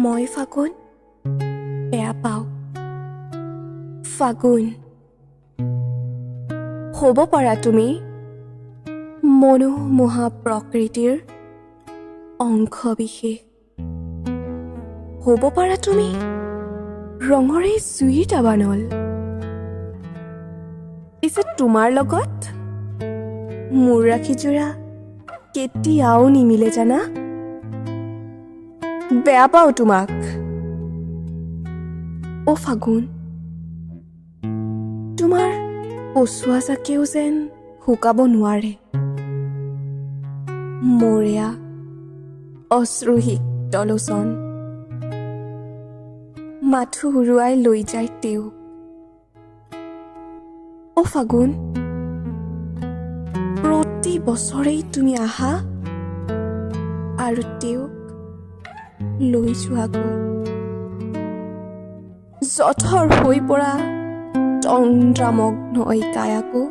মই ফাগুন বেয়া পাওঁ। ফাগুন হ'ব পাৰা তুমি মনোমোহা প্ৰকৃতিৰ অংশ বিশেষ, হ'ব পাৰা তুমি ৰঙৰে জুইৰ দাবানল, পিছে তোমাৰ লগত মোৰ ৰাখি যোৰা কেতিয়াও নিমিলে জানা। বেয়া পাওঁ তোমাক অ' ফাগুন, তোমাৰ পচোৱা জাকেও যেন শুকাব নোৱাৰে মোৰ এয়া অশ্ৰুসিক্ত লোচন। মাথো উৰুৱাই লৈ যায় তেওঁক। অ' ফাগুন, প্ৰতি বছৰেই তুমি আহা আৰু তেওঁক লৈ যোৱাগৈ। জঠৰ হৈ পৰা তন্দ্ৰামগ্ন এই কায়াকো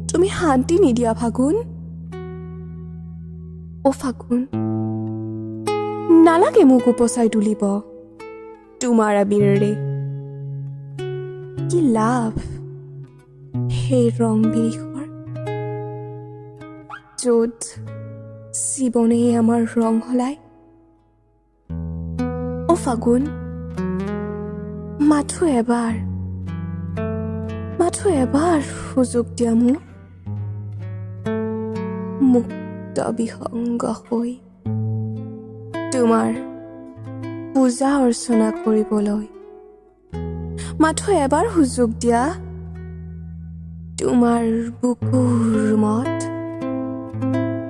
তুমি শান্তি নিদিয়া ফাগুন। অ' ফাগুন, নালাগে মোক উপচাই তুলিব তোমাৰ আবিৰেৰে। কি লাভ সেই ৰং বিৰিখৰ, য'ত জীৱনেই আমাৰ ৰং সলায়। অ' ফাগুন, মাথো এবাৰ, মাথো এবাৰ সুযোগ দিয়া মোক মুক্ত বিহংগ হৈ তোমাৰ পূজা অৰ্চনা কৰিবলৈ। মাথো এবাৰ সুযোগ দিয়া তোমাৰ বুকুৰ ৰুমত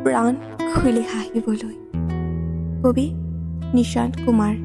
প্ৰাণ খুলি হাঁহিবলৈ। কবি নিশান্ত কুমাৰ।